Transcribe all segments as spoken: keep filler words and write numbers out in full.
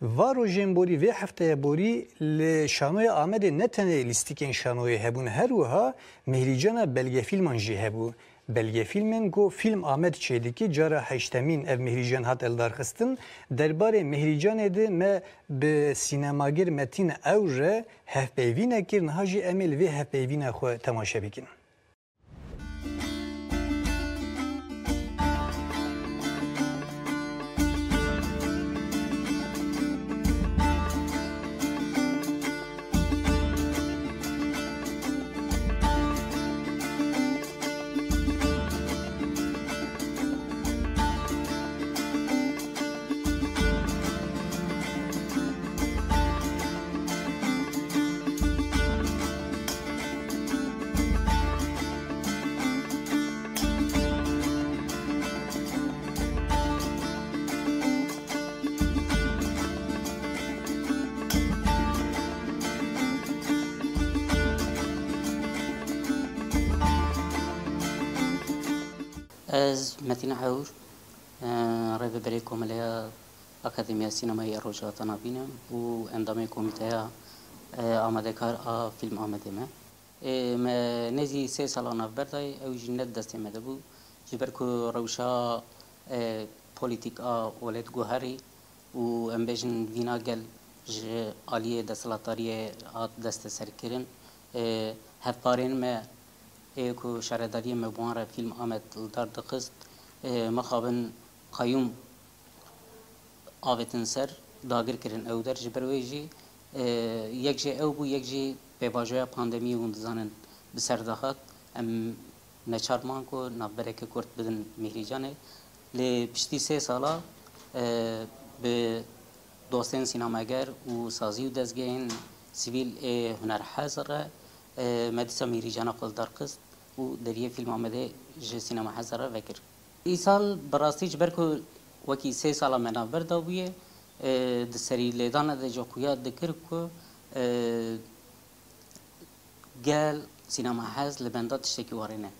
Va rojên borî, vê hefteyê borî li Şanoya Amedê ne tenê lîstikên şanoyê hebûn, her wiha Mihrîcana belgefîlman jî hebû. Belgefîlmên ku Fîlm Amed çêdike, cara heştemîn ev mihrîcan hat lidarxistin. Derbarê mihrîcanê de me bi sînemagir Metîn Ewr re hevpeyvînek kir, niha jî em ê li vê hevpeyvîna xwe temaşe bikin. Ez Metîn Ewr, e, rêveberê Komeleya Akademiya Sînemayê ya Rojhilata Navîn im û endamê Komîteya, e, Amadekar a Fîlm Amedê me. Ê, me nêzî sê sala navber dayê, ew jî ne di destê me de bû. Ji ber ku rewşa, e, polîtîk a welêt guherî û em bêjin vîna gel ji aliyê desthilatdariyê hat desteserkirin. E, hevparên me ê ku şaredariyê me bi wan re Fîlm Amed li dar dixist, e, mixabin qayûm avêtin ser, dagir kirin ew der. Ji ber wê jî, e, yek jê ew bû, yek jî pêvajoya pandemiyê hûn dizanin bi ser de hat. Em neçar man ku navbereke kurt bidin Mihrîcanê. Lê piştî sê sala, e, bi dostên sînemeger û sazî û dezgehên sivîl ê hunerhez re, e, me dîsa Mihrîcana xwe li dar xist û deriyê Fîlm Amedê ji Sînema Hezar re vekir. Îsal bi rastî ji ber ku wekî sê sala me navber dabûye, e, di serî lêdana de jî xuya dikir ku, e, gel sînema hez li benda tiştekî warê ne.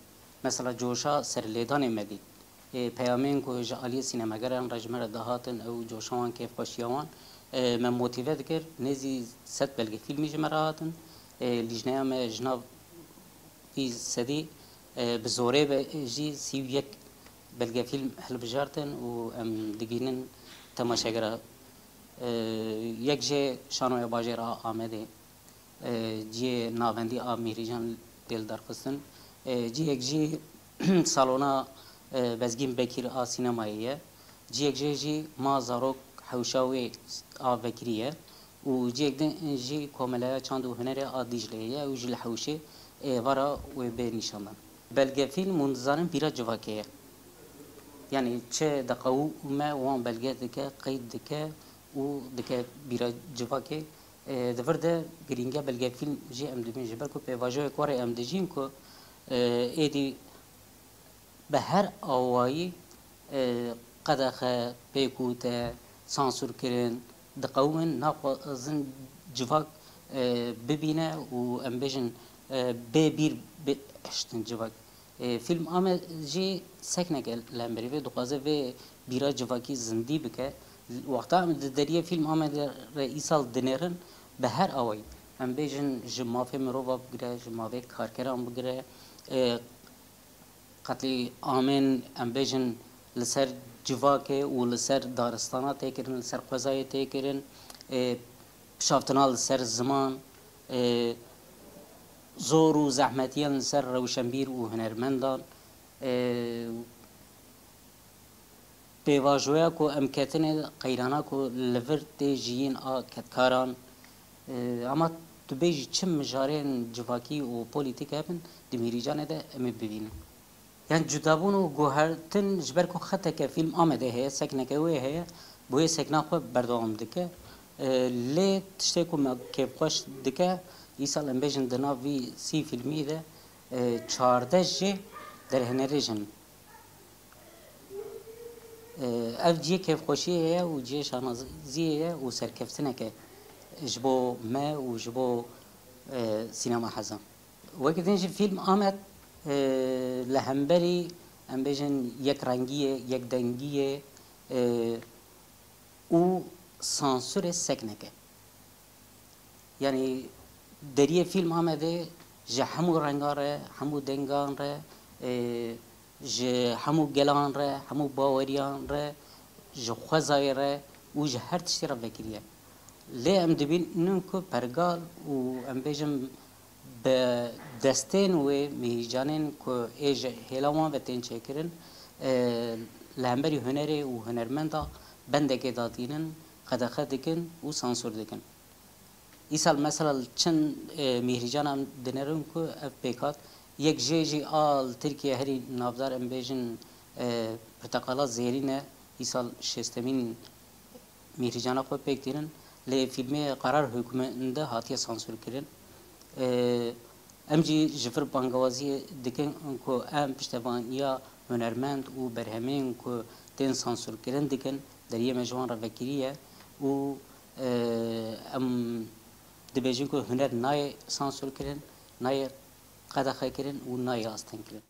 Mesela coşa serlêdanê me dît. E, peyamên ku ji aliyê sînemageran re ji me re dihatin, ew coşa wan, kêfxweşiya wan, e, me motîve dikir. Nêzî sed belgefîlmî ji me re hatin. E, lîjneya me ji nav vî sedî, e, bi zorê be jî sî û yek belgefîlm hilbijartin û em dibînin temaşegera, e, yek jê Şanoya Bajêr a Amedê, e, cihê navendî a Mîhrîcan tê lidarxistin. E, cihek jî salona, e, Bezgîn Bekîr a sînemayê ye. Cihek jê jî Ma Zarok Hewşa Wê a vekirî ye. Û cihek din jî Komeleya Çand û Hunerê a Dîcleyê ye û jî li Hewşê êvara wê bê nîşandan. Belgefîlm hûn dizanin bîra civakê ye. Yanî çi diqewime wan belge dike, qeyd dike û dike bîra civakê. E, di vir de girîngiya belgefîlm jî em dibînin, ji ber ku pêvajoyek warê em dijîn ku, e, êdî bi her awayî, e, qedexe, pêkûte, sansûrkirin, diqewimin, naxwazin civak, e, bibîne û em bêjin, e, bê bîr bihiştin civak. E, Fîlm Amed jî sekneke li hemberî vê dixwaze vê bîra civakî zindî bike. Wexta em di deriyê Fîlm Amedê re îsal dinêrin, bi her awayî, em bêjin ji mafê mirova bigire, ji mafê karkeran bigire, e, qetlîamên, em bêjin, li ser civakê û li ser daristana tê kirin, li ser xwezayê tê kirin, ê, pişaftina li ser ziman, ê, zor û zehmetiyan li ser rewşenbîr û hunermendan, ê, pêvajoya ku em ketine, qeyrana ku li vir tê jiyîn a kedkaran, e, ama tu bêjî çi mijarên civakî û polîtîk hebin, di Mîrîcanê de em ê bibînin. Yan cudabûn û guhertin ji ber ku xeteke Fîlm Amedê heye, sekneke wê heye, bi wê sekna xwe berdewam dike. E, lê tiştê ku me kêfxweş dike, îsal em bêjin di nav vî sî fîlmî de, e, çardeh jê derhênerê jin in. E, ev cihê kêfxweşiyê ye û cihê şanaziyê ye û serkeftineke ji bo me û ji bo, e, sînema hezan. Wekî din jî Fîlm Amed, e, li hemberî, em bêjin, yekrengiyê, yekdengiyê, e, û Sansûrê sekneke. Yanî deriyê fîlm Amedê ji hemû rengan re, hemû dengan re, e, ji hemû gelan re, hemû baweriyan re, ji xwezayê re û ji her tiştî re vekiriye. Lê em dibînin ku pergal û em bêjin bi destên wê mîhîcanên ku ê ji hêla wan ve tên çêkirin, e, li hemberî hunerê û hunermenda bendekê datînin, qedexe dikin û sansûr dikin. Îsal mesela li çend, e, mîhrîcanan dinerin ku ev pêk hat. Yek jê jî a li Tirkiye herî navdar em bêjin, e, Pirteqala Zêrîn e. Îsal şêstemîn mîhrîcana xwe pêk tînin. Lê fîlmê Qerar Hukminde hatiye sansûrkirin. E, em jî ji vir bangewaziyê dikin ku em piştevaniya hunermend û berhemên ku tên sansûrkirin dikin, deriyê me ji wan re vekirî ye û, e, em dibêjin ku huner nayê sansûrkirin, nayê qedexekirin û nayê astengkirin.